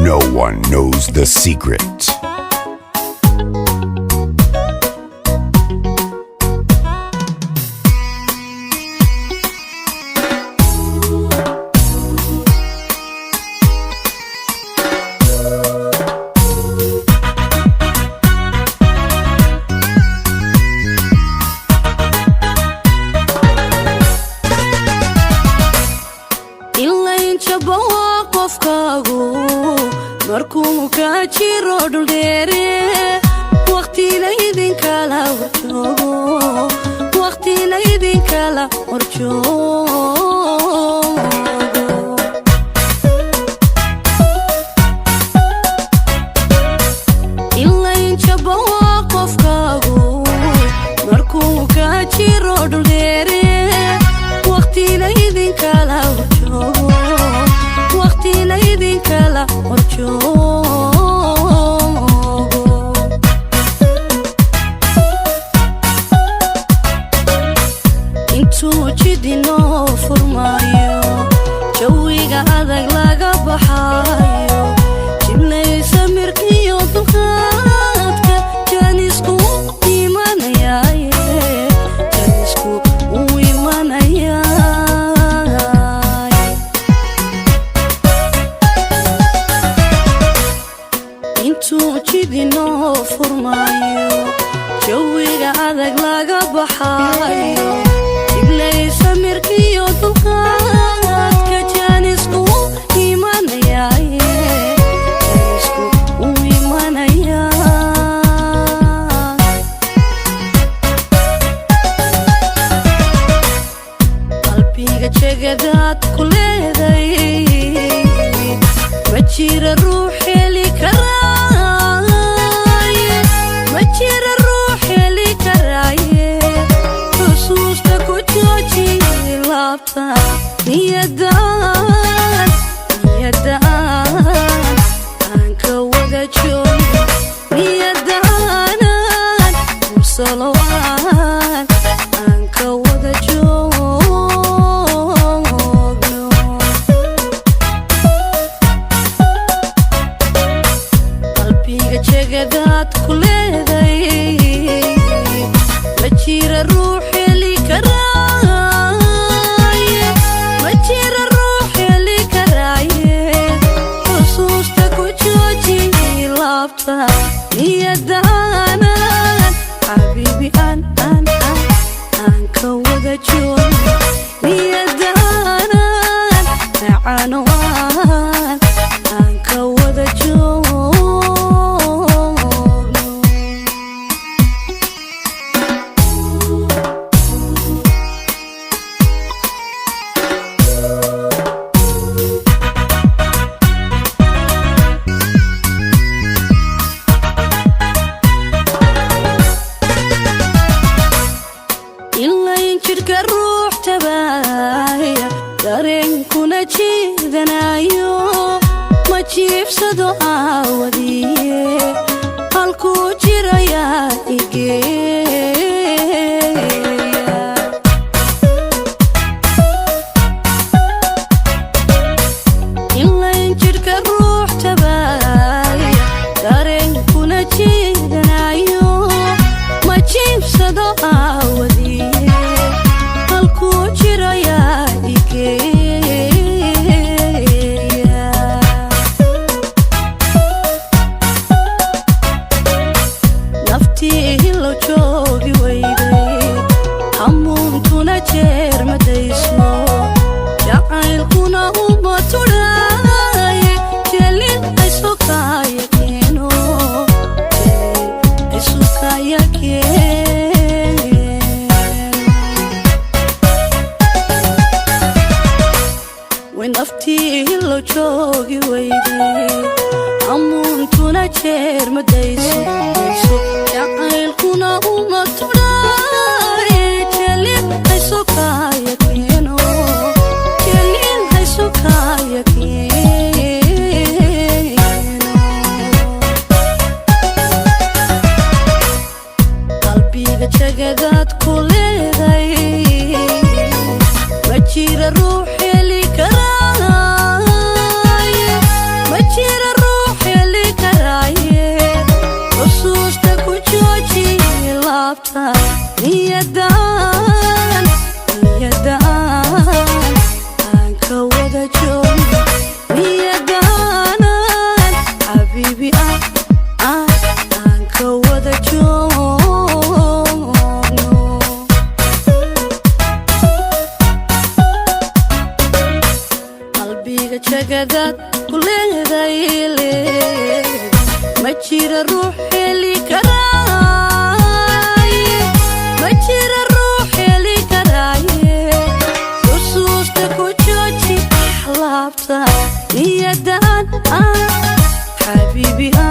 No one knows the secret. Ilaynjabawa qofkaagu markuu ka jiro dhuldheere, waqtina idinkala horjoogo, waqtina idinkala horjoogo. Ilaynjabawa qofkaagu markuu ka jiro dhuldheere, waqtina idinkala horjoogo, waqtina idinkala horjoogo. Intuu jidinoo furmaayo, jawiga adag laga baxaayo, jiblaysa mirkiyo dulqaadka, jaanisku imanayaaye, jaanisku uu imanayaay. Intuu jidinoo furmaayo, jawiga adag laga baxaayo, jiblaysa mirkiyo dulqaadka, jaanisku imanayaaye, jaanisku uu imanayaa. Qalbiga jegadaad ku leeday ma jira ruux heli karaaye, ma jira ruux heli karaaye. Xusuusta ku jooji laabta, niyadaan, niyadaan aan ka wada joogo, niyadaanan mursaloaan aan ka wada joogno. Qalbiga jegadaad ku leeday ma jira ruux heli karaaye, ma jira ruux heli karaaye. Xusuusta ku jooji laabta, niyadaanan xabiibi aan aan aan aan ka wada joogo, niyadaanan macano aan aan ka wada joogno. Ilayn jidhka ruux tabaaya, dareenkuna jiidanayo, ma jiibsado aawadiye, halkuu jirayaa igeeya. Ilayn jidhka ruux tabaaya, dareenkuna jiidanayo, ma jiibsado aawadiye, halkuu jirayaa igeeya. Naftii hilo joogi weyday, hamuuntuna jeer madayso, jacaylkuna uma tudhaaye, jelin isukaya keeno, jelin isukaya keeno. Way naftii hilo joogi weyday, hamuuntuna jeer madayso, jacaylkuna uma tudhaaye, jelin isukaya keeno, jelin isukaya keeno. Qalbiga jagadaad ku leeday ma jira ruux heli karaaye, ma jira ruux. Laabta niyadan, niyadan aan ka wada joogno, niyadaanan xabiibi ah ah aan ka wada joogno. Qalbiga jagadaad ku leedahay, ma jira ruux heli karaaye, ma jira ruux heli karaaye. Xusuusta ku jooji laabta niyadan ah xabiibi ah.